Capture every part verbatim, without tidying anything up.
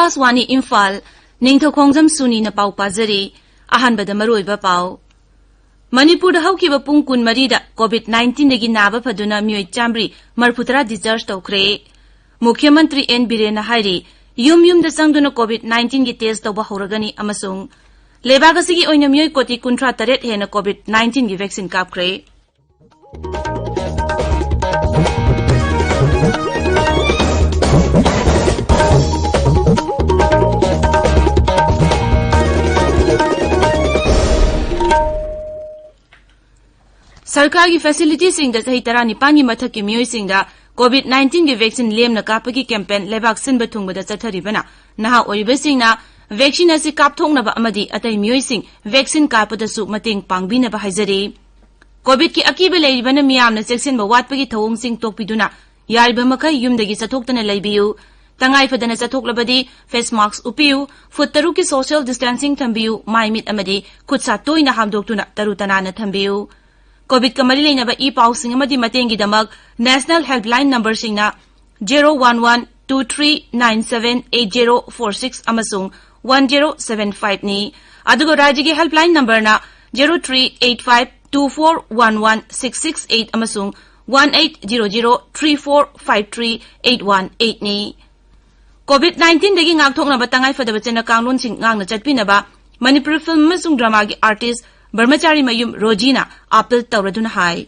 ꯑꯥꯀꯥꯁꯋꯥꯅꯤ ꯏꯝꯐꯥꯜ, ꯅꯤꯡꯊꯧꯈꯣꯡꯖꯝ ꯁꯨꯅꯤꯅ ꯄꯥꯎ ꯄꯥꯖꯔꯤ꯫ ꯑꯍꯥꯟꯕꯗ ꯃꯔꯨꯑꯣꯏꯕ ꯄꯥꯎ꯫ ꯃꯅꯤꯄꯨꯔꯗ ꯍꯧꯈꯤꯕ ꯄꯨꯡ ꯀꯨꯟꯃꯔꯤꯗ COVID nineteenꯗꯒꯤ ꯅꯥꯕ ꯐꯗꯨꯅ ꯃꯤꯑꯣꯏ ꯆꯥꯝꯃꯔꯤ ꯃꯔꯤꯐꯨꯇꯔꯥ discharge ꯇꯧꯈ꯭ꯔꯦ꯫ ꯃꯨꯈ꯭ꯌ ꯃꯟꯇ꯭ꯔꯤ ꯑꯦꯟ ꯕꯤꯔꯦꯟꯅ ꯍꯥꯏꯔꯤ, ꯌꯨꯝ ꯌꯨꯝꯗ ꯆꯪꯗꯨꯅ COVID nineteenꯒꯤ test ꯇꯧꯕ ꯍꯧꯔꯒꯅꯤ ꯑꯃꯁꯨꯡ ꯂꯩꯕꯥꯛ ꯑꯁꯤꯒꯤ ꯑꯣꯏꯅ ꯃꯤꯑꯣꯏ ꯀꯣꯇꯤ ꯀꯨꯟꯊ꯭ꯔꯥ ꯇꯔꯦꯠ ꯍꯦꯟꯅ COVID nineteenꯒꯤ vaccine ꯀꯥꯞꯈ꯭ꯔꯦ꯫ ꯁꯔꯀꯥꯔꯒꯤ facilityꯁꯤꯡꯗ ꯆꯍꯤ ꯇꯔꯥꯅꯤꯄꯥꯟꯒꯤ ꯃꯊꯛꯀꯤ ꯃꯤꯑꯣꯏꯁꯤꯡꯗ COVID nineteenꯒꯤ vaccine ꯂꯦꯝꯅ ꯀꯥꯞꯄꯒꯤ campaign ꯂꯩꯕꯥꯛ ꯁꯤꯟꯕ ꯊꯨꯡꯕꯗ ꯆꯠꯊꯔꯤꯕꯅ ꯅꯍꯥ ꯑꯣꯏꯔꯤꯕꯁꯤꯡꯅ vaccine ꯑꯁꯤ ꯀꯥꯞꯊꯣꯛꯅꯕ ꯑꯃꯗꯤ ꯑꯇꯩ ꯃꯤꯑꯣꯏꯁꯤꯡ vaccine ꯀꯥꯞꯄꯗꯁꯨ ꯃꯇꯦꯡ ꯄꯥꯡꯕꯤꯅꯕ ꯍꯥꯏꯖꯔꯤ꯫ COVIDꯀꯤ ꯑꯀꯤꯕ ꯂꯩꯔꯤꯕꯅ ꯃꯤꯌꯥꯝꯅ ꯆꯦꯛꯁꯤꯟꯕ ꯋꯥꯠꯄꯒꯤ ꯊꯧꯑꯣꯡꯁꯤꯡ ꯇꯣꯛꯄꯤꯗꯨꯅ ꯌꯥꯔꯤꯕ ꯃꯈꯩ ꯌꯨꯝꯗꯒꯤ ꯆꯠꯊꯣꯛꯇꯅ ꯂꯩꯕꯤꯌꯨ꯫ ꯇꯉꯥꯏ ꯐꯗꯅ ꯆꯠꯊꯣꯛꯂꯕꯗꯤ face mask ꯎꯞꯄꯤꯌꯨ, ꯐꯨꯠ ꯇꯔꯨꯛꯀꯤ social distancing ꯊꯝꯕꯤꯌꯨ, ꯃꯥꯏ ꯃꯤꯠ ꯑꯃꯗꯤ ꯈꯨꯠ ꯁꯥ ꯇꯣꯏꯅ ꯍꯥꯝꯗꯣꯛꯇꯨꯅ ꯇꯔꯨ ꯇꯅꯥꯟꯅ ꯊꯝꯕꯤꯌꯨ꯫ COVIDꯀ ꯃꯔꯤ ꯂꯩꯅꯕ ꯏ ꯄꯥꯎꯁꯤꯡ ꯑꯃꯗꯤ ꯃꯇꯦꯡꯒꯤꯗꯃꯛ National Helpline numberꯁꯤꯡꯅ zero one one two three nine seven eight zero four six ꯑꯃꯁꯨꯡ one zero seven fiveꯅꯤ꯫ ꯑꯗꯨꯒ ꯔꯥꯖ꯭ꯌꯒꯤ helpline numberꯅ zero three eight five two four one one six six eight ꯑꯃꯁꯨꯡ one eight zero zero three four five three eight one eightꯅꯤ꯫ COVID nineteenꯗꯒꯤ ꯉꯥꯛꯊꯣꯛꯅꯕ ꯇꯉꯥꯏꯐꯗꯕ ꯆꯠꯅ ꯀꯥꯡꯂꯣꯟꯁꯤꯡ ꯉꯥꯛꯅ ꯆꯠꯄꯤꯅꯕ Manipuri film ꯑꯃꯁꯨꯡ dramaꯒꯤ artist ꯕ꯭ꯔꯍ꯭ꯃꯆꯥꯔꯤ ꯃꯌꯨꯝ ꯔꯣꯖꯤꯅ appeal ꯇꯧꯔꯗꯨꯅ ꯍꯥꯏ꯫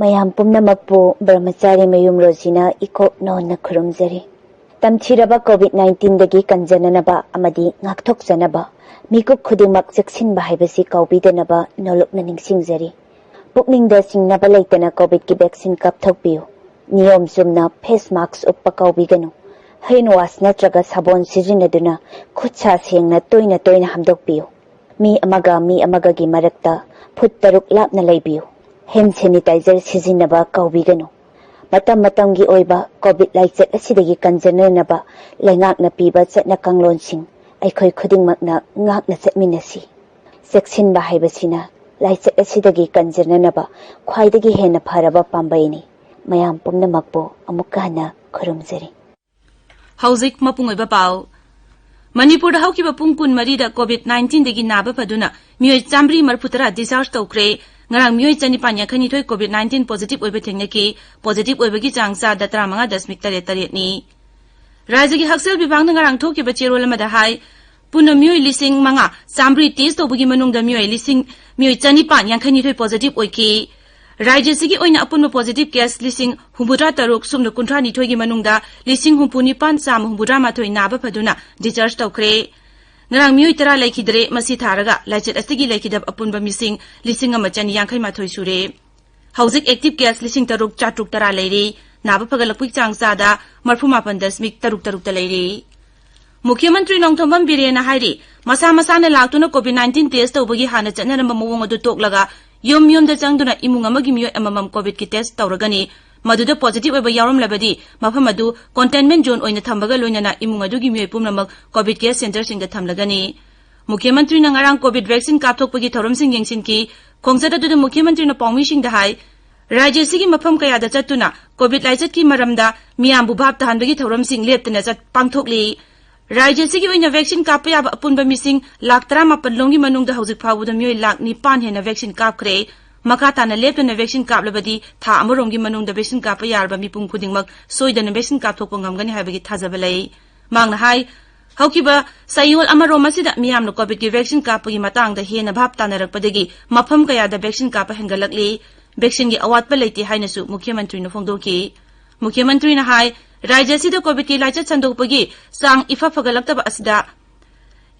ꯃꯌꯥꯝ ꯄꯨꯝꯅꯃꯛꯄꯨ ꯕ꯭ꯔꯍ꯭ꯃꯆꯥꯔꯤ ꯃꯌꯨꯝ ꯔꯣꯖꯤꯅ ꯏꯀꯣꯛ ꯅꯧꯅ ꯈꯨꯔꯨꯝꯖꯔꯤ꯫ ꯇꯝꯊꯤꯔꯕ COVID nineteenꯗꯒꯤ ꯀꯟꯖꯅꯅꯕ ꯑꯃꯗꯤ ꯉꯥꯛꯊꯣꯛꯆꯅꯕ ꯃꯤꯀꯨꯞ ꯈꯨꯗꯤꯡꯃꯛ ꯆꯦꯛꯁꯤꯟꯕ ꯍꯥꯏꯕꯁꯤ ꯀꯥꯎꯕꯤꯗꯅꯕ ꯅꯣꯂꯨꯛꯅ ꯅꯤꯡꯁꯤꯡꯖꯔꯤ꯫ ꯄꯨꯛꯅꯤꯡꯗ ꯆꯤꯡꯅꯕ ꯂꯩꯇꯅ COVIDꯀꯤ vaccine ꯀꯥꯞꯊꯣꯛꯄꯤꯌꯨ꯫ ꯅꯤꯌꯣꯝ ꯆꯨꯝꯅ face mask ꯎꯞꯄ ꯀꯥꯎꯕꯤꯒꯅꯨ꯫ Hand wash ꯅꯠꯇ꯭ꯔꯒ ꯁꯥꯄꯣꯟ ꯁꯤꯖꯤꯟꯅꯗꯨꯅ ꯈꯨꯠ ꯁꯥ ꯁꯦꯡꯅ ꯇꯣꯏꯅ ꯇꯣꯏꯅ ꯍꯥꯝꯗꯣꯛꯄꯤꯌꯨ꯫ ꯃꯤ ꯑꯃꯒ ꯃꯤ ꯑꯃꯒꯒꯤ ꯃꯔꯛꯇ ꯐꯨꯠ ꯇꯔꯨꯛ ꯂꯥꯞꯅ ꯂꯩꯕꯤꯌꯨ꯫ Hand sanitizer ꯁꯤꯖꯤꯟꯅꯕ ꯀꯥꯎꯕꯤꯒꯅꯨ꯫ ꯃꯇꯝ ꯃꯇꯝꯒꯤ ꯑꯣꯏꯕ COVID ꯂꯥꯏꯆꯠ ꯑꯁꯤꯗꯒꯤ ꯀꯟꯖꯅꯅꯕ ꯂꯩꯉꯥꯛꯅ ꯄꯤꯕ ꯆꯠꯅ ꯀꯥꯡꯂꯣꯟꯁꯤꯡ ꯑꯩꯈꯣꯏ ꯈꯨꯗꯤꯡꯃꯛꯅ ꯉꯥꯛꯅ ꯆꯠꯃꯤꯟꯅꯁꯤ꯫ ꯆꯦꯛꯁꯤꯟꯕ ꯍꯥꯏꯕꯁꯤꯅ ꯂꯥꯏꯆꯠ ꯑꯁꯤꯗꯒꯤ ꯀꯟꯖꯅꯅꯕ ꯈ꯭ꯋꯥꯏꯗꯒꯤ ꯍꯦꯟꯅ ꯐꯔꯕ ꯄꯥꯝꯕꯩꯅꯤ꯫ ꯃꯌꯥꯝ ꯄꯨꯝꯅꯃꯛꯄꯨ ꯑꯃꯨꯛꯀ ꯍꯟꯅ ꯈꯨꯔꯨꯝꯖꯔꯤ꯫ ꯍꯧꯖꯤꯛ ꯃꯄꯨꯡ ꯑꯣꯏꯕ ꯄꯥꯎ꯫ ꯃꯅꯤꯄꯨꯔꯗ ꯍꯧꯈꯤꯕ ꯄꯨꯡ ꯀꯨꯟꯃꯔꯤꯗ COVID nineteenꯗꯒꯤ ꯅꯥꯕ ꯐꯗꯨꯅ ꯃꯤꯑꯣꯏ ꯆꯥꯃꯔꯤ ꯃꯔꯤꯐꯨꯇꯔꯥ discharge ꯇꯧꯈ꯭ꯔꯦ꯫ ꯉꯔꯥꯡ ꯃꯤꯑꯣꯏ ꯆꯅꯤꯄꯥꯟ ꯌꯥꯡꯈꯩꯅꯤꯊꯣꯏ COVID nineteen positive ꯑꯣꯏꯕ ꯊꯦꯡꯅꯈꯤ꯫ Positive ꯑꯣꯏꯕꯒꯤ ꯆꯥꯡ ꯆꯥꯗ ꯇꯔꯥꯃꯉꯥ ꯗꯁꯃꯤꯛ ꯇꯔꯦꯠ ꯇꯔꯦꯠꯅꯤ꯫ ꯔꯥꯖ꯭ꯌꯒꯤ ꯍꯛꯁꯦꯜ ꯕꯤꯚꯥꯒꯅ ꯉꯔꯥꯡ ꯊꯣꯛꯈꯤꯕ ꯆꯦꯔꯣꯜ ꯑꯃꯗ ꯍꯥꯏ, ꯄꯨꯟꯅ ꯃꯤꯑꯣꯏ ꯂꯤꯁꯤꯡ ꯃꯉꯥ ꯆꯥꯃꯔꯤ test ꯇꯧꯕꯒꯤ ꯃꯅꯨꯡꯗ ꯃꯤꯑꯣꯏ ꯂꯤꯁꯤꯡ, ꯃꯤꯑꯣꯏ ꯆꯅꯤꯄꯥꯟ ꯌꯥꯡꯈꯩꯅꯤꯊꯣꯏ positive ꯑꯣꯏꯈꯤ꯫ ꯔꯥꯖ꯭ꯌꯁꯤꯒꯤ ꯑꯣꯏꯅ ꯑꯄꯨꯟꯕ positive case ꯂꯤꯁꯤꯡ ꯍꯨꯝꯐꯨꯇꯔꯥ ꯇꯔꯨꯛ ꯁꯨꯞꯅ ꯀꯨꯟꯊ꯭ꯔꯥ ꯅꯤꯊꯣꯏꯒꯤ ꯃꯅꯨꯡꯗ ꯂꯤꯁꯤꯡ ꯍꯨꯝꯐꯨ ꯅꯤꯄꯥꯟ ꯆꯥꯝꯃ ꯍꯨꯝꯐꯨꯇꯔꯥ ꯃꯥꯊꯣꯏ ꯅꯥꯕ ꯐꯗꯨꯅ discharge ꯇꯧꯈ꯭ꯔꯦ꯫ ꯉꯔꯥꯡ ꯃꯤꯑꯣꯏ ꯇꯔꯥ ꯂꯩꯈꯤꯗ꯭ꯔꯦ꯫ ꯃꯁꯤ ꯊꯥꯔꯒ ꯂꯥꯏꯆꯠ ꯑꯁꯤꯒꯤ ꯂꯩꯈꯤꯗꯕ ꯑꯄꯨꯟꯕ ꯃꯤꯁꯤꯡ ꯂꯤꯁꯤꯡ ꯑꯃ ꯆꯅꯤ ꯌꯥꯡꯈꯩ ꯃꯥꯊꯣꯏ ꯁꯨꯔꯦ꯫ ꯍꯧꯖꯤꯛ active case ꯂꯤꯁꯤꯡ ꯇꯔꯨꯛ ꯆꯥꯇ꯭ꯔꯨꯛ ꯇꯔꯥ ꯂꯩꯔꯤ꯫ ꯅꯥꯕ ꯐꯒꯠꯂꯛꯄꯒꯤ ꯆꯥꯡ ꯆꯥꯗ ꯃꯔꯤꯐꯨ ꯃꯥꯄꯟ ꯗꯁꯃꯤꯛ ꯇꯔꯨꯛ ꯇꯔꯨꯛꯇ ꯂꯩꯔꯤ꯫ ꯃꯨꯈ꯭ꯌ ꯃꯟꯇ꯭ꯔꯤ ꯅꯣꯡꯊꯣꯝꯕꯝ ꯕꯤꯔꯦꯟꯅ ꯍꯥꯏꯔꯤ, ꯃꯁꯥ ꯃꯁꯥꯅ ꯂꯥꯛꯇꯨꯅ COVID nineteen test ꯇꯧꯕꯒꯤ ꯍꯥꯟꯅ ꯆꯠꯅꯔꯝꯕ ꯃꯑꯣꯡ ꯑꯗꯨ ꯇꯣꯛꯂꯒ ꯌꯨꯝ ꯌꯨꯝꯗ ꯆꯪꯗꯨꯅ ꯏꯃꯨꯡ ꯑꯃꯒꯤ ꯃꯤꯑꯣꯏ ꯑꯃꯃꯝ COVIDꯀꯤ test ꯇꯧꯔꯒꯅꯤ꯫ ꯃꯗꯨꯗ positive ꯑꯣꯏꯕ ꯌꯥꯎꯔꯝꯂꯕꯗꯤ ꯃꯐꯝ ꯑꯗꯨ containment zone ꯑꯣꯏꯅ ꯊꯝꯕꯒ ꯂꯣꯏꯅꯅ ꯏꯃꯨꯡ ꯑꯗꯨꯒꯤ ꯃꯤꯑꯣꯏ ꯄꯨꯝꯅꯃꯛ COVID care centreꯁꯤꯡꯗ ꯊꯝꯂꯒꯅꯤ꯫ ꯃꯨꯈ꯭ꯌ ꯃꯟꯇ꯭ꯔꯤꯅ ꯉꯔꯥꯡ COVID vaccine ꯀꯥꯞꯊꯣꯛꯄꯒꯤ ꯊꯧꯔꯝꯁꯤꯡ ꯌꯦꯡꯁꯤꯟꯈꯤ꯫ ꯈꯣꯡꯆꯠ ꯑꯗꯨꯗ ꯃꯨꯈ꯭ꯌ ꯃꯟꯇ꯭ꯔꯤꯅ ꯄꯥꯎꯃꯤꯁꯤꯡꯗ ꯍꯥꯏ, ꯔꯥꯖ꯭ꯌ ꯑꯁꯤꯒꯤ ꯃꯐꯝ ꯀꯌꯥꯗ ꯆꯠꯇꯨꯅ COVID ꯂꯥꯏꯆꯠꯀꯤ ꯃꯔꯝꯗ ꯃꯤꯌꯥꯝꯕꯨ ꯚꯥꯞ ꯇꯥꯍꯟꯕꯒꯤ ꯊꯧꯔꯝꯁꯤꯡ ꯂꯦꯞꯇꯅ ꯆꯠ-, ꯄꯥꯡꯊꯣꯛꯂꯤ꯫ ꯔꯥꯖ꯭ꯌ ꯑꯁꯤꯒꯤ ꯑꯣꯏꯅ vaccine ꯀꯥꯞꯄ ꯌꯥꯕ ꯑꯄꯨꯟꯕ ꯃꯤꯁꯤꯡ ꯂꯥꯈ ꯇꯔꯥꯃꯥꯄꯟ ꯂꯣꯝꯒꯤ ꯃꯅꯨꯡꯗ ꯍꯧꯖꯤꯛ ꯐꯥꯎꯕꯗ ꯃꯤꯑꯣꯏ ꯂꯥꯈ ꯅꯤꯄꯥꯟ ꯍꯦꯟꯅ vaccine ꯀꯥꯞꯈ꯭ꯔꯦ꯫ ꯃꯈꯥ ꯇꯥꯅ ꯂꯦꯞꯇꯅ vaccine ꯀꯥꯞꯂꯕꯗꯤ ꯊꯥ ꯑꯃꯔꯣꯝꯒꯤ ꯃꯅꯨꯡꯗ vaccine ꯀꯥꯞꯄ ꯌꯥꯔꯕ ꯃꯤꯄꯨꯝ ꯈꯨꯗꯤꯡꯃꯛ ꯁꯣꯏꯗꯅ vaccine ꯀꯥꯞꯊꯣꯛꯄ ꯉꯝꯒꯅꯤ ꯍꯥꯏꯕꯒꯤ ꯊꯥꯖꯕ ꯂꯩ꯫ ꯃꯍꯥꯛꯅ ꯍꯥꯏ, ꯍꯧꯈꯤꯕ ꯆꯌꯣꯜ ꯑꯃꯔꯣꯝ ꯑꯁꯤꯗ ꯃꯤꯌꯥꯝꯅ COVIDꯀꯤ vaccine ꯀꯥꯞꯄꯒꯤ ꯃꯇꯥꯡꯗ ꯍꯦꯟꯅ ꯚꯥꯞ ꯇꯥꯅꯔꯛꯄꯗꯒꯤ ꯃꯐꯝ ꯀꯌꯥꯗ vaccine ꯀꯥꯞꯄ ꯍꯦꯟꯒꯠꯂꯛꯂꯤ꯫ Vaccineꯒꯤ ꯑꯋꯥꯠꯄ ꯂꯩꯇꯦ ꯍꯥꯏꯅꯁꯨ ꯃꯨꯈ꯭ꯌ ꯃꯟꯇ꯭ꯔꯤꯅ ꯐꯣꯡꯗꯣꯛꯈꯤ꯫ ꯃꯨꯈ꯭ꯌ ꯃꯟꯇ꯭ꯔꯤꯅ ꯍꯥꯏ, ꯔꯥꯖ꯭ꯌ ꯑꯁꯤꯗ COVIDꯀꯤ ꯂꯥꯏꯆꯠ ꯁꯟꯗꯣꯛꯄꯒꯤ ꯆꯥꯡ ꯏꯐ ꯐꯒꯠꯂꯛꯇꯕ ꯑꯁꯤꯗ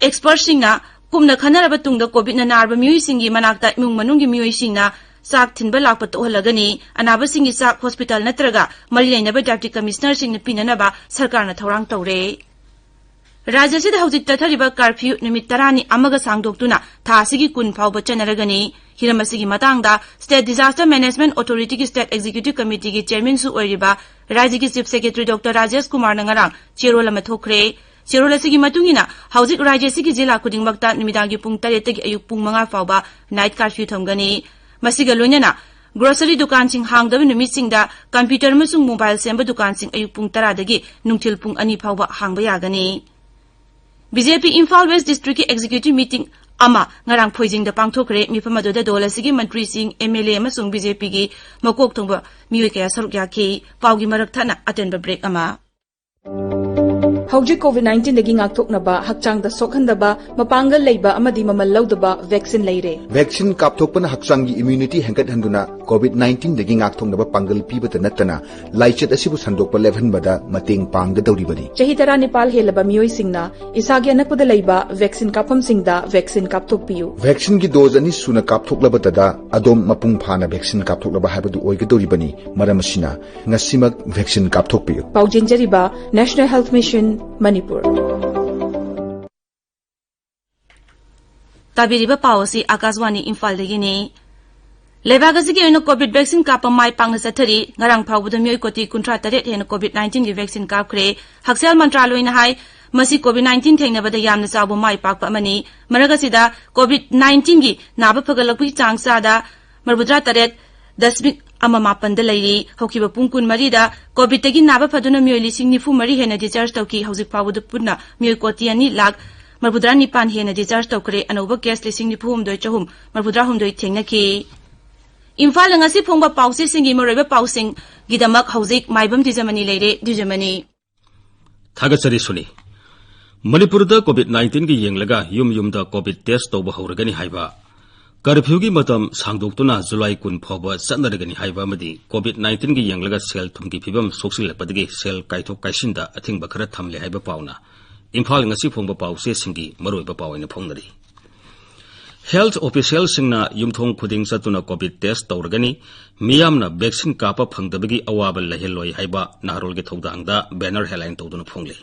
expertꯁꯤꯡꯅ ꯀꯨꯞꯅ ꯈꯟꯅꯔꯕ ꯇꯨꯡꯗ COVIDꯅ ꯅꯥꯔꯕ ꯃꯤꯑꯣꯏꯁꯤꯡꯒꯤ ꯃꯅꯥꯛꯇ ꯏꯃꯨꯡ ꯃꯅꯨꯡꯒꯤ ꯃꯤꯑꯣꯏꯁꯤꯡꯅ ꯆꯥꯛ ꯊꯤꯟꯕ ꯂꯥꯛꯄ ꯇꯣꯛꯍꯜꯂꯒꯅꯤ꯫ ꯑꯅꯥꯕꯁꯤꯡꯒꯤ ꯆꯥꯛ hospital ꯅꯠꯇ꯭ꯔꯒ ꯃꯔꯤ ꯂꯩꯅꯕ Deputy Commissionerꯁꯤꯡꯅ ꯄꯤꯅꯅꯕ ꯁꯔꯀꯥꯔꯅ ꯊꯧꯔꯥꯡ ꯇꯧꯔꯦ꯫ ꯔꯥꯖ꯭ꯌ ꯑꯁꯤꯗ ꯍꯧꯖꯤꯛ ꯆꯠꯊꯔꯤꯕ curfew ꯅꯨꯃꯤꯠ ꯇꯔꯥꯅꯤ ꯑꯃꯒ ꯁꯥꯡꯗꯣꯛꯇꯨꯅ ꯊꯥ ꯑꯁꯤꯒꯤ ꯀꯨꯟ ꯐꯥꯎꯕ ꯆꯠꯅꯔꯒꯅꯤ꯫ ꯍꯤꯔꯝ ꯑꯁꯤꯒꯤ ꯃꯇꯥꯡꯗ State Disaster Management Authorityꯒꯤ State Executive Committeeꯒꯤ Chairmanꯁꯨ ꯑꯣꯏꯔꯤꯕ ꯔꯥꯖ꯭ꯌꯒꯤ Chief Secretary Doctor ꯔꯥꯖꯦꯁ ꯀꯨꯃꯥꯔꯅ ꯉꯔꯥꯡ ꯆꯦꯔꯣꯜ ꯑꯃ ꯊꯣꯛꯈ꯭ꯔꯦ꯫ ꯆꯦꯔꯣꯜ ꯑꯁꯤꯒꯤ ꯃꯇꯨꯡ ꯏꯟꯅ ꯍꯧꯖꯤꯛ ꯔꯥꯖ꯭ꯌ ꯑꯁꯤꯒꯤ ꯖꯤꯂꯥ ꯈꯨꯗꯤꯡꯃꯛꯇ ꯅꯨꯃꯤꯗꯥꯡꯒꯤ ꯄꯨꯡ ꯇꯔꯦꯠꯇꯒꯤ ꯑꯌꯨꯛ ꯄꯨꯡ ꯃꯉꯥ ꯐꯥꯎꯕ night curfew ꯊꯝꯒꯅꯤ꯫ ꯃꯁꯤꯒ ꯂꯣꯏꯅꯅ ꯒ꯭ꯔꯣꯁꯔꯤ ꯗꯨꯀꯥꯟꯁꯤꯡ ꯍꯥꯡꯗꯕ ꯅꯨꯃꯤꯠꯁꯤꯡꯗ ꯀꯝꯄ꯭ꯌꯨꯇꯔ ꯑꯃꯁꯨꯡ ꯃꯣꯕꯥꯏꯜ ꯁꯦꯝꯕ ꯗꯨꯀꯥꯟꯁꯤꯡ ꯑꯌꯨꯛ ꯄꯨꯡ ꯇꯔꯥꯗꯒꯤ ꯅꯨꯡꯊꯤꯜ ꯄꯨꯡ ꯑꯅꯤ ꯐꯥꯎꯕ ꯍꯥꯡꯕ ꯌꯥꯒꯅꯤ꯫ ꯕꯤ ꯖꯦ ꯄꯤ ꯏꯝꯐꯥꯜ ꯋꯦꯁ ꯗꯤꯁꯇ꯭ꯔꯤꯛꯀꯤ ꯑꯦꯛꯖꯤꯀ꯭ꯌꯨꯇꯤꯚ ꯃꯤꯇꯤꯡ ꯑꯃ ꯉꯔꯥꯡ ꯐꯣꯏꯖꯤꯡꯗ ꯄꯥꯡꯊꯣꯛꯈ꯭ꯔꯦ꯫ ꯃꯤꯐꯝ ꯑꯗꯨꯗ ꯗꯣꯜ ꯑꯁꯤꯒꯤ ꯃꯟꯇ꯭ꯔꯤꯁꯤꯡ, ꯑꯦꯝ ꯑꯦꯜ ꯑꯦ ꯑꯃꯁꯨꯡ ꯕꯤ ꯖꯦ ꯄꯤꯒꯤ ꯃꯀꯣꯛ ꯊꯣꯡꯕ ꯃꯤꯑꯣꯏ ꯀꯌꯥ ꯁꯔꯨꯛ ꯌꯥꯈꯤ꯫ ꯄꯥꯎꯒꯤ ꯃꯔꯛ ꯊꯠꯅ ꯑꯇꯦꯟꯕ ꯕ꯭ꯔꯦꯛ ꯑꯃ꯫ ꯍꯧꯖꯤꯛ ꯀꯣꯚꯤꯗ ꯅꯥꯏꯟꯇꯤꯟꯗꯒꯤ ꯉꯥꯛꯊꯣꯛꯅꯕ, ꯍꯛꯆꯥꯡꯗ ꯁꯣꯛꯍꯟꯗꯕ, ꯃꯄꯥꯡꯒꯜ ꯂꯩꯕ ꯑꯃꯗꯤ ꯃꯃꯜ ꯂꯧꯗꯕ ꯚꯦꯛꯁꯤꯟ ꯂꯩꯔꯦ꯫ ꯚꯦꯛꯁꯤꯟ ꯀꯥꯞꯊꯣꯛꯄꯅ ꯍꯛꯆꯥꯡꯒꯤ ꯏꯝꯌꯨꯅꯤꯇꯤ ꯍꯦꯟꯒꯠꯍꯟꯗꯨꯅ ꯀꯣꯚꯤꯗ ꯅꯥꯏꯟꯇꯤꯟꯗꯒꯤ ꯉꯥꯛꯊꯣꯛꯅꯕ ꯄꯥꯡꯒꯜ ꯄꯤꯕꯇ ꯅꯠꯇꯅ ꯂꯥꯏꯆꯠ ꯑꯁꯤꯕꯨ ꯁꯟꯗꯣꯛꯄ ꯂꯦꯞꯍꯟꯕꯗ ꯃꯇꯦꯡ ꯄꯥꯡꯒꯗꯧꯔꯤꯕꯅꯤ꯫ ꯆꯍꯤ ꯇꯔꯥꯅꯤꯄꯥꯜ ꯍꯦꯜꯂꯕ ꯃꯤꯑꯣꯏꯁꯤꯡꯅ ꯏꯁꯥꯒꯤ ꯑꯅꯛꯄꯗ ꯂꯩꯕ ꯚꯦꯛꯁꯤꯟ ꯀꯥꯞꯐꯝꯁꯤꯡꯗ ꯚꯦꯛꯁꯤꯟ ꯀꯥꯞꯊꯣꯛꯄꯤꯌꯨ꯫ ꯚꯦꯛꯁꯤꯟꯒꯤ ꯗꯣꯖ ꯑꯅꯤ ꯁꯨꯅ ꯀꯥꯞꯊꯣꯛꯂꯕꯗꯗ ꯑꯗꯣꯝ ꯃꯄꯨꯡ ꯐꯥꯅ ꯚꯦꯛꯁꯤꯟ ꯀꯥꯞꯊꯣꯛꯂꯕ ꯍꯥꯏꯕꯗꯨ ꯑꯣꯏꯒꯗꯧꯔꯤꯕꯅꯤ꯫ ꯃꯔꯝ ꯑꯁꯤꯅ, ꯉꯁꯤꯃꯛ ꯚꯦꯛꯁꯤꯟ ꯀꯥꯞꯊꯣꯛꯄꯤꯌꯨ꯫ ꯄꯥꯎꯖꯦꯟꯖꯔꯤꯕ, ꯅꯦꯁꯅꯦꯜ ꯍꯦꯜꯊ ꯃꯤꯁꯟ, ꯃꯅꯤꯄꯨꯔ꯫ ꯇꯥꯕꯤꯔꯤꯕ ꯄꯥꯎ ꯑꯁꯤ ꯑꯥꯀꯥꯁꯕꯥꯅꯤ ꯏꯝꯐꯥꯜꯗꯒꯤꯅꯤ꯫ ꯂꯩꯕꯥꯛ ꯑꯁꯤꯒꯤ ꯑꯣꯏꯅ ꯀꯣꯚꯤꯗ ꯚꯦꯛꯁꯤꯟ ꯀꯥꯞꯄ ꯃꯥꯏ ꯄꯥꯛꯅ ꯆꯠꯊꯔꯤ꯫ ꯉꯔꯥꯡ ꯐꯥꯎꯕꯗ ꯃꯤꯑꯣꯏ ꯀꯣꯇꯤ ꯀꯨꯟꯊ꯭ꯔꯥ ꯇꯔꯦꯠ ꯍꯦꯟꯅ ꯀꯣꯚꯤꯗ ꯅꯥꯏꯟꯇꯤꯟꯒꯤ ꯚꯦꯛꯁꯤꯟ ꯀꯥꯞꯈ꯭ꯔꯦ꯫ ꯍꯛꯁꯦꯜ ꯃꯟꯇ꯭ꯔꯥꯂꯣꯏꯅ ꯍꯥꯏ, ꯃꯁꯤ ꯀꯣꯚꯤꯗ ꯅꯥꯏꯟꯇꯤꯟ ꯊꯦꯡꯅꯕꯗ ꯌꯥꯝꯅ ꯆꯥꯎꯕ ꯃꯥꯏ ꯄꯥꯛꯄ ꯑꯃꯅꯤ꯫ ꯃꯔꯛ ꯑꯁꯤꯗ ꯀꯣꯚꯤꯗ ꯅꯥꯏꯟꯇꯤꯟꯒꯤ ꯅꯥꯕ ꯐꯒꯠꯂꯛꯄꯒꯤ ꯆꯥꯡ ꯆꯥꯗ ꯃꯔꯐꯨꯇꯔꯥ ꯇꯔꯦꯠ ꯗꯁꯃꯤꯛ ꯑꯃ ꯃꯥꯄꯟꯗ ꯂꯩꯔꯤ꯫ ꯍꯧꯈꯤꯕ ꯄꯨꯡ ꯀꯨꯟꯃꯔꯤꯗ ꯀꯣꯚꯤꯗꯇꯒꯤ ꯅꯥꯕ ꯐꯗꯨꯅ ꯃꯤꯑꯣꯏ ꯂꯤꯁꯤꯡ ꯅꯤꯐꯨ ꯃꯔꯤ ꯍꯦꯟꯅ ꯗꯤꯆꯥꯔꯖ ꯇꯧꯈꯤ꯫ ꯍꯧꯖꯤꯛ ꯐꯥꯎꯕꯗ ꯄꯨꯟꯅ ꯃꯤꯑꯣꯏ ꯀꯣꯇꯤ ꯑꯅꯤ ꯂꯥꯈ ꯃꯔꯐꯨꯇꯔꯥ ꯅꯤꯄꯥꯟ ꯍꯦꯟꯅ ꯗꯤꯆꯥꯔꯖ ꯇꯧꯈ꯭ꯔꯦ꯫ ꯑꯅꯧꯕ ꯀꯦꯁ ꯂꯤꯁꯤꯡ ꯅꯤꯐꯨ ꯍꯨꯝꯗꯣꯏ ꯆꯍꯨꯝ ꯃꯔꯐꯨꯇꯔꯥ ꯍꯨꯝꯗꯣꯏ ꯊꯦꯡꯅꯈꯤ꯫ ꯏꯝꯐꯥꯜꯗ ꯉꯁꯤ ꯐꯣꯡꯕ ꯄꯥꯎꯆꯦꯁꯤꯡꯒꯤ ꯃꯔꯨꯑꯣꯏꯕ ꯄꯥꯎꯁꯤꯡꯒꯤꯗꯃꯛ ꯍꯧꯖꯤꯛ ꯃꯥꯏꯕꯝ ꯗꯤꯖꯃꯅꯤ ꯂꯩꯔꯦ꯫ ꯗꯤꯖꯃꯅꯤ꯫ ꯊꯥꯒꯠꯆꯔꯤ ꯁꯨꯅꯤ꯫ ꯃꯅꯤꯄꯨꯔꯗ ꯀꯣꯚꯤꯗ ꯅꯥꯏꯟꯇꯤꯟꯒꯤ ꯌꯦꯡꯂꯒ ꯌꯨꯝ ꯌꯨꯝꯗ ꯀꯣꯚꯤꯗ ꯇꯦꯁ ꯇꯧꯕ ꯍꯧꯔꯒꯅꯤ ꯍꯥꯏꯕ, ꯀꯔꯐ꯭ꯌꯨꯒꯤ ꯃꯇꯝ ꯁꯥꯡꯗꯣꯛꯇꯨꯅ ꯖꯨꯂꯥꯏ ꯀꯨꯟ ꯐꯥꯎꯕ ꯆꯠꯅꯔꯒꯅꯤ ꯍꯥꯏꯕ ꯑꯃꯗꯤ ꯀꯣꯚꯤꯗ ꯅꯥꯏꯟꯇꯤꯟꯒꯤ ꯌꯦꯡꯂꯒ ꯁꯦꯜ ꯊꯨꯝꯒꯤ ꯐꯤꯕꯝ ꯁꯣꯛꯆꯤꯜꯂꯛꯄꯗꯒꯤ ꯁꯦꯜ ꯀꯥꯏꯊꯣꯛ ꯀꯥꯏꯁꯤꯟꯗ ꯑꯊꯤꯡꯕ ꯈꯔ ꯊꯝꯂꯦ ꯍꯥꯏꯕ ꯄꯥꯎꯅ ꯏꯝꯐꯥꯜ ꯉꯁꯤ ꯐꯣꯡꯕ ꯄꯥꯎꯆꯦꯁꯤꯡꯒꯤ ꯃꯔꯨꯑꯣꯏꯕ ꯄꯥꯎ ꯑꯣꯏꯅ ꯐꯣꯡꯅꯔꯤ꯫ ꯍꯦꯜꯊ ꯑꯣꯐꯤꯁꯤꯌꯦꯜꯁꯤꯡꯅ ꯌꯨꯝꯊꯣꯡ ꯈꯨꯗꯤꯡ ꯆꯠꯇꯨꯅ ꯀꯣꯚꯤꯗ ꯇꯦꯁ ꯇꯧꯔꯒꯅꯤ, ꯃꯤꯌꯥꯝꯅ ꯚꯦꯛꯁꯤꯟ ꯀꯥꯞꯄ ꯐꯪꯗꯕꯒꯤ ꯑꯋꯥꯕ ꯂꯩꯍꯜꯂꯣꯏ ꯍꯥꯏꯕ ꯅꯍꯥꯔꯣꯜꯒꯤ ꯊꯧꯗꯥꯡꯗ ꯕꯦꯅꯔ ꯍꯦꯗꯂꯥꯏꯟ ꯇꯧꯗꯨꯅ ꯐꯣꯡꯂꯤ꯫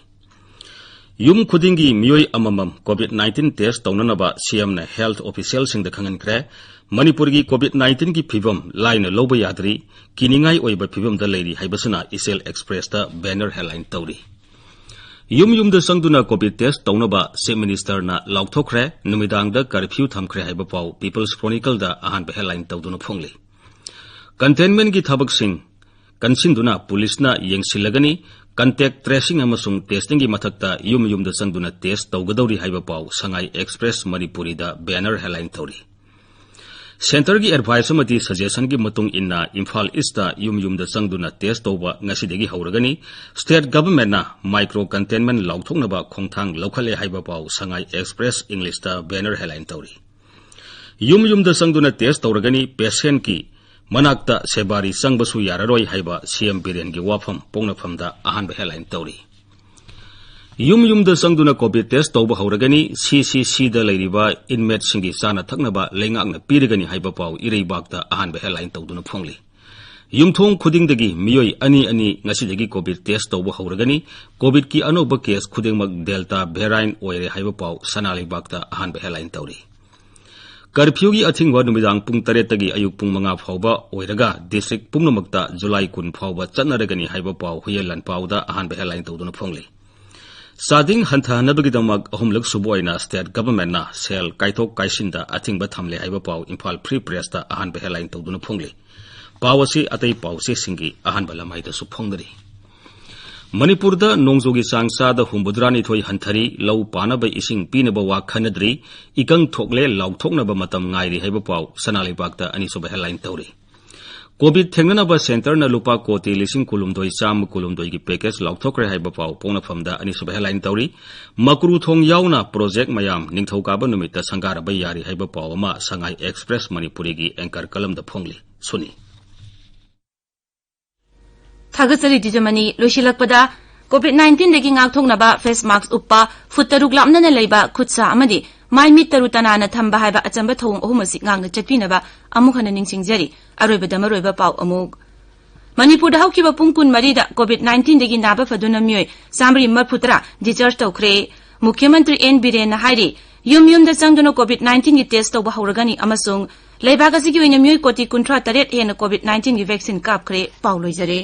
ꯌꯨꯝ ꯈꯨꯗꯤꯡꯒꯤ ꯃꯤꯑꯣꯏ ꯑꯃꯃꯝ ꯀꯣꯚꯤꯗ ꯅꯥꯏꯟꯇꯤꯟ ꯇꯦꯁ ꯇꯧꯅꯅꯕ ꯁꯤ ꯑꯦꯝꯅ ꯍꯦꯜꯊ ꯑꯣꯐꯤꯁꯤꯌꯦꯜꯁꯤꯡꯗ ꯈꯪꯍꯟꯈ꯭ꯔꯦ꯫ ꯃꯅꯤꯄꯨꯔꯒꯤ ꯀꯣꯚꯤꯗ ꯅꯥꯏꯟꯇꯤꯟꯒꯤ ꯐꯤꯕꯝ ꯂꯥꯏꯅ ꯂꯧꯕ ꯌꯥꯗ꯭ꯔꯤ, ꯀꯤꯅꯤꯡꯉꯥꯏ ꯑꯣꯏꯕ ꯐꯤꯕꯝꯗ ꯂꯩꯔꯤ ꯍꯥꯏꯕꯁꯤꯅ ꯏꯆꯦꯜ ꯑꯦꯛꯁꯄ꯭ꯔꯦꯁꯇ ꯕꯦꯅꯔ ꯍꯦꯗꯂꯥꯏꯟ ꯇꯧꯔꯤ꯫ ꯌꯨꯝ ꯌꯨꯝꯗ ꯆꯪꯗꯨꯅ ꯀꯣꯚꯤꯗ ꯇꯦꯁ ꯇꯧꯅꯕ ꯆꯤꯐ ꯃꯤꯅꯤꯁꯇꯔꯅ ꯂꯥꯎꯊꯣꯛꯈ꯭ꯔꯦ꯫ ꯅꯨꯃꯤꯗꯥꯡꯗ ꯀꯔꯐ꯭ꯌꯨ ꯊꯝꯈ꯭ꯔꯦ ꯍꯥꯏꯕ ꯄꯥꯎ ꯄꯤꯄꯜꯁ ꯀ꯭ꯔꯣꯅꯤꯀꯜꯗ ꯑꯍꯥꯟꯕ ꯍꯦꯗꯂꯥꯏꯟ ꯇꯧꯗꯨꯅ ꯐꯣꯡꯂꯤ꯫ Containmentꯀꯤ ꯊꯕꯛꯁꯤꯡ ꯀꯟꯁꯤꯟꯗꯨꯅ ꯄꯨꯂꯤꯁꯅ ꯌꯦꯡꯁꯤꯜꯂꯒꯅꯤ꯫ Contact tracing ꯑꯃꯁꯨꯡ testingꯒꯤ ꯃꯊꯛꯇ ꯌꯨꯝ ꯌꯨꯝꯗ ꯆꯪꯗꯨꯅ test ꯇꯧꯒꯗꯧꯔꯤ ꯍꯥꯏꯕ ꯄꯥꯎ ꯁꯉꯥꯏ Express ꯃꯅꯤꯄꯨꯔꯤꯗ banner headline ꯇꯧꯔꯤ꯫ Centreꯒꯤ advice ꯑꯃꯗꯤ suggestionꯒꯤ ꯃꯇꯨꯡ ꯏꯟꯅ ꯏꯝꯐꯥꯜ Eastꯇ ꯌꯨꯝ ꯌꯨꯝꯗ ꯆꯪꯗꯨꯅ test ꯇꯧꯕ ꯉꯁꯤꯗꯒꯤ ꯍꯧꯔꯒꯅꯤ꯫ State governmentꯅ micro containment ꯂꯥꯎꯊꯣꯛꯅꯕ ꯈꯣꯡꯊꯥꯡ ꯂꯧꯈꯠꯂꯦ ꯍꯥꯏꯕ ꯄꯥꯎ ꯁꯉꯥꯏ Express Englishꯇ banner headline ꯇꯧꯔꯤ꯫ ꯌꯨꯝ ꯌꯨꯝꯗ ꯆꯪꯗꯨꯅ test ꯇꯧꯔꯒꯅꯤ꯫ Patientꯀꯤ ꯃꯅꯥꯛꯇ ꯁꯦꯕꯥꯔꯤ ꯆꯪꯕꯁꯨ ꯌꯥꯔꯔꯣꯏ ꯍꯥꯏꯕ CM ꯕꯤꯔꯦꯟꯒꯤ ꯋꯥꯐꯝ ꯄꯣꯛꯅꯐꯝꯗ ꯑꯍꯥꯟꯕ headline ꯇꯧꯔꯤ꯫ ꯌꯨꯝ ꯌꯨꯝꯗ ꯆꯪꯗꯨꯅ COVID test ꯇꯧꯕ ꯍꯧꯔꯒꯅꯤ꯫ CCCꯗ ꯂꯩꯔꯤꯕ inmateꯁꯤꯡꯒꯤ ꯆꯥꯅ ꯊꯛꯅꯕ ꯂꯩꯉꯥꯛꯅ ꯄꯤꯔꯒꯅꯤ ꯍꯥꯏꯕ ꯄꯥꯎ ꯏꯔꯩꯕꯥꯛꯇ ꯑꯍꯥꯟꯕ headline ꯇꯧꯗꯨꯅ ꯐꯣꯡꯂꯤ꯫ ꯌꯨꯝꯊꯣꯡ ꯈꯨꯗꯤꯡꯗꯒꯤ ꯃꯤꯑꯣꯏ ꯑꯅꯤ ꯑꯅꯤ ꯉꯁꯤꯗꯒꯤ COVID test ꯇꯧꯕ ꯍꯧꯔꯒꯅꯤ꯫ COVIDꯀꯤ ꯑꯅꯧꯕ case ꯈꯨꯗꯤꯡꯃꯛ Delta variant ꯑꯣꯏꯔꯦ ꯍꯥꯏꯕ ꯄꯥꯎ ꯁꯅꯥ ꯂꯩꯕꯥꯛꯇ ꯑꯍꯥꯟꯕ headline ꯇꯧꯔꯤ꯫ Curfewꯒꯤ ꯑꯊꯤꯡꯕ ꯅꯨꯃꯤꯗꯥꯡ ꯄꯨꯡ ꯇꯔꯦꯠꯇꯒꯤ ꯑꯌꯨꯛ ꯄꯨꯡ ꯃꯉꯥ ꯐꯥꯎꯕ ꯑꯣꯏꯔꯒ district ꯄꯨꯝꯅꯃꯛꯇ July ꯀꯨꯟ ꯐꯥꯎꯕ ꯆꯠꯅꯔꯒꯅꯤ ꯍꯥꯏꯕ ꯄꯥꯎ ꯍꯨꯏꯌꯦꯟ ꯂꯥꯟꯄꯥꯎꯗ ꯑꯍꯥꯟꯕ headline ꯇꯧꯗꯨꯅ ꯐꯣꯡꯂꯤ꯫ ꯆꯥꯗꯤꯡ ꯍꯟꯊꯍꯟꯅꯕꯒꯤꯗꯃꯛ ꯑꯍꯨꯝꯂꯛ ꯁꯨꯕ ꯑꯣꯏꯅ state governmentꯅ ꯁꯦꯜ ꯀꯥꯏꯊꯣꯛ ꯀꯥꯏꯁꯤꯟꯗ ꯑꯊꯤꯡꯕ ꯊꯝꯂꯦ ꯍꯥꯏꯕ ꯄꯥꯎ ꯏꯝꯐꯥꯜ Free Pressꯇ ꯑꯍꯥꯟꯕ headline ꯇꯧꯗꯨꯅ ꯐꯣꯡꯂꯤ꯫ ꯄꯥꯎ ꯑꯁꯤ ꯑꯇꯩ ꯄꯥꯎꯆꯦꯁꯤꯡꯒꯤ ꯑꯍꯥꯟꯕ ꯂꯃꯥꯏꯗꯁꯨ ꯐꯣꯡꯅꯔꯤ꯫ ꯃꯅꯤꯄꯨꯔꯗ ꯅꯣꯡꯖꯨꯒꯤ ꯆꯥꯡ ꯆꯥꯗ ꯍꯨꯝꯐꯨꯇꯔꯥꯅꯤꯊꯣꯏ ꯍꯟꯊꯔꯤ꯫ ꯂꯧ ꯄꯥꯅꯕ ꯏꯁꯤꯡ ꯄꯤꯅꯕ ꯋꯥ ꯈꯟꯅꯗ꯭ꯔꯤ꯫ ꯏꯀꯪ ꯊꯣꯛꯂꯦ, ꯂꯥꯎꯊꯣꯛꯅꯕ ꯃꯇꯝ ꯉꯥꯏꯔꯤ ꯍꯥꯏꯕ ꯄꯥꯎ ꯁꯅꯥ ꯂꯩꯕꯥꯛꯇ ꯑꯅꯤꯁꯨꯕ headline ꯇꯧꯔꯤ꯫ COVID ꯊꯦꯡꯅꯅꯕ centreꯅ ꯂꯨꯄꯥ ꯀꯣꯇꯤ ꯂꯤꯁꯤꯡ ꯀꯨꯟꯍꯨꯝꯗꯣꯏ ꯆꯥꯝꯃ ꯀꯨꯟꯍꯨꯝꯗꯣꯏꯒꯤ package ꯂꯥꯎꯊꯣꯛꯈ꯭ꯔꯦ ꯍꯥꯏꯕ ꯄꯥꯎ ꯄꯣꯛꯅꯐꯝꯗ ꯑꯅꯤꯁꯨꯕ headline ꯇꯧꯔꯤ꯫ ꯃꯀ꯭ꯔꯨ ꯊꯣꯡ ꯌꯥꯎꯅ project ꯃꯌꯥꯝ ꯅꯤꯡꯊꯧꯀꯥꯕ ꯅꯨꯃꯤꯠꯇ ꯁꯪꯒꯥꯔꯕ ꯌꯥꯔꯤ ꯍꯥꯏꯕ ꯄꯥꯎ ꯑꯃ ꯁꯉꯥꯏ Express ꯃꯅꯤꯄꯨꯔꯤꯒꯤ anchor columnꯗ ꯐꯣꯡꯂꯤ꯫ ꯁꯨꯅꯤ꯫ ꯊꯥꯒꯠꯆꯔꯤ ꯇꯤꯖꯃꯅꯤ꯫ ꯂꯣꯏꯁꯤꯜꯂꯛꯄꯗ, COVID nineteenꯗꯒꯤ ꯉꯥꯛꯊꯣꯛꯅꯕ face mask ꯎꯞꯄ, ꯐꯨꯠ ꯇꯔꯨꯛ ꯂꯥꯞꯅꯅ ꯂꯩꯕ, ꯈꯨꯠ ꯁꯥ ꯑꯃꯗꯤ ꯃꯥꯏ ꯃꯤꯠ ꯇꯔꯨ ꯇꯅꯥꯟꯅ ꯊꯝꯕ ꯍꯥꯏꯕ ꯑꯆꯝꯕ ꯊꯧꯑꯣꯡ ꯑꯍꯨꯝ ꯑꯁꯤ ꯉꯥꯛꯅ ꯆꯠꯄꯤꯅꯕ ꯑꯃꯨꯛ ꯍꯟꯅ ꯅꯤꯡꯁꯤꯡꯖꯔꯤ꯫ ꯑꯔꯣꯏꯕꯗ ꯃꯔꯨꯑꯣꯏꯕ ꯄꯥꯎ ꯑꯃꯨꯛ꯫ ꯃꯅꯤꯄꯨꯔꯗ ꯍꯧꯈꯤꯕ ꯄꯨꯡ ꯀꯨꯟꯃꯔꯤꯗ COVID nineteenꯗꯒꯤ ꯅꯥꯕ ꯐꯗꯨꯅ ꯃꯤꯑꯣꯏ ꯆꯥꯃꯔꯤ ꯃꯔꯤꯐꯨꯇꯔꯥ discharge ꯇꯧꯈ꯭ꯔꯦ꯫ ꯃꯨꯈ꯭ꯌ ꯃꯟꯇ꯭ꯔꯤ ꯑꯦꯟ ꯕꯤꯔꯦꯟꯅ ꯍꯥꯏꯔꯤ, ꯌꯨꯝ ꯌꯨꯝꯗ ꯆꯪꯗꯨꯅ COVID nineteenꯒꯤ test ꯇꯧꯕ ꯍꯧꯔꯒꯅꯤ ꯑꯃꯁꯨꯡ ꯂꯩꯕꯥꯛ ꯑꯁꯤꯒꯤ ꯑꯣꯏꯅ ꯃꯤꯑꯣꯏ ꯀꯣꯇꯤ ꯀꯨꯟꯊ꯭ꯔꯥ ꯇꯔꯦꯠ ꯍꯦꯟꯅ COVID nineteenꯒꯤ vaccine ꯀꯥꯞꯈ꯭ꯔꯦ꯫ ꯄꯥꯎ ꯂꯣꯏꯖꯔꯦ꯫